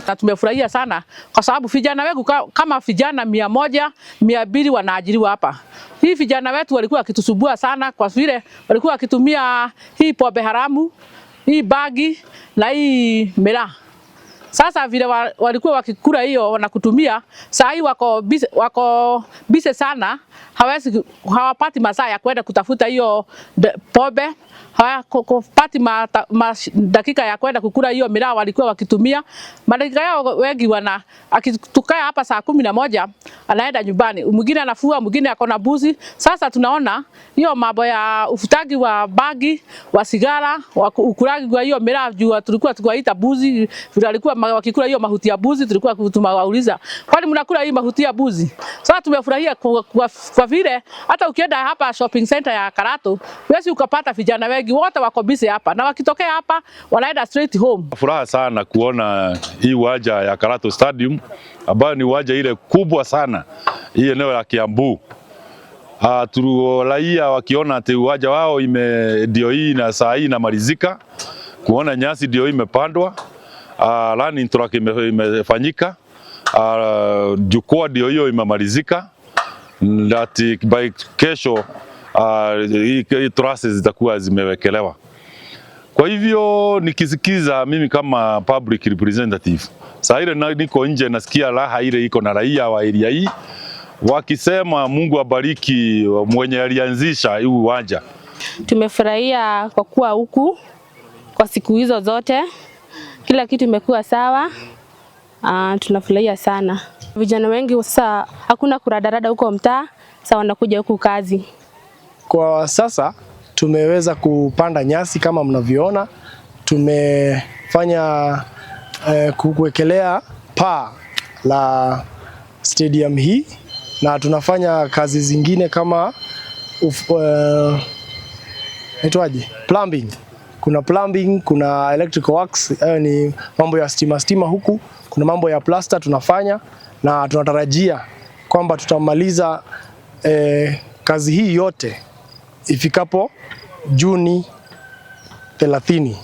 Na tumefurahia sana kwa sababu vijana wetu kama vijana 100, 200 wanaajiriwa hapa. Hii vijana wetu walikuwa wakitusumbua sana kwa vile walikuwa wakitumia hii pombe haramu, hii bangi na hii miraa. Sasa vile walikuwa wakikula hiyo na kutumia, saa hii wako busy sana, hawezi hawapati masaa ya kwenda kutafuta hiyo pombe, hawapati dakika ya kwenda kukula hiyo miraa walikuwa wakitumia. Madakika yao wengi wana akitukaa hapa saa 11 anaenda nyumbani, mwingine anafua, mwingine ako na mbuzi. Sasa tunaona hiyo mambo ya uvutaji wa bangi, wa sigara, wa ukulaji wa hiyo miraa, juu tulikuwa tukiwaita mbuzi, vile walikuwa wakikula hiyo mahuti ya mbuzi, tulikuwa tumawauliza, "Kwani mnakula hii mahuti ya mbuzi?" Sasa tumefurahia kwa vile hata ukienda hapa shopping center ya Karatu, huwezi ukapata vijana wengi, wote wako busy hapa, na wakitokea hapa wanaenda straight home. Furaha sana kuona hii uwanja ya Karatu Stadium ambayo ni uwanja ile kubwa sana hii eneo la Kiambu. Raia wakiona ati uwanja wao ime ndio hii na saa hii inamalizika, kuona nyasi ndio hii imepandwa, running track imefanyika, jukwaa ndio hiyo imemalizika, ati by kesho hii trusses zitakuwa zimewekelewa. Kwa hivyo nikisikiza mimi kama public representative, saa ile niko nje nasikia raha ile iko na raia wa area hii wakisema Mungu abariki mwenye alianzisha hii uwanja. Tumefurahia kwa kuwa huku kwa siku hizo zote, kila kitu imekuwa sawa. Tunafurahia sana. Vijana wengi sasa hakuna kuradarada huko mtaa, sasa wanakuja huku kazi. Kwa sasa tumeweza kupanda nyasi kama mnavyoona, tumefanya kuwekelea paa la stadium hii na tunafanya kazi zingine kama inaitwaje? Plumbing. Kuna plumbing, kuna electrical works, hayo ni mambo ya stima stima huku, kuna mambo ya plaster tunafanya na tunatarajia kwamba tutamaliza kazi hii yote ifikapo Juni 30.